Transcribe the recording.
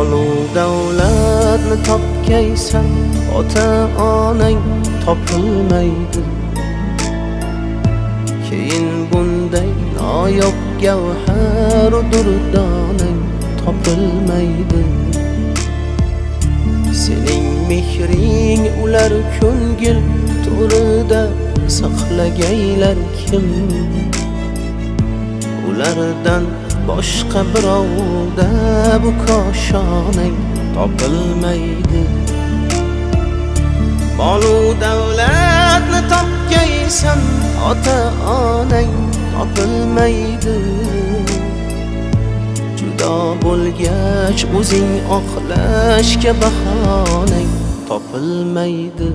Molu davlatni topgaysan, ota onang topilmaydi. Keyin bunday noyob gavhar durdonang topilmaydi. Sening mehring ular ko'ngil to'rida saqlagaylar kim? Ulardan boshqa birovda bu koshonang topilmaydi. Molu davlatni topgaysan, ota onang topilmaydi. Judo bo'lgach o'zing oqlashga bahonang topilmaydi.